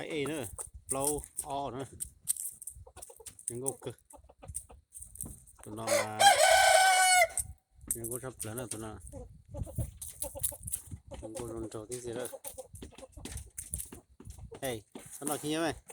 Ej na, plaub ob na, zoo nkauj kawg. Tus no zoo nkauj tshaj plaws na tus no. Zoo nkauj zoo nraug tib si lawm. Ej, txhob noj khib nyiab mas.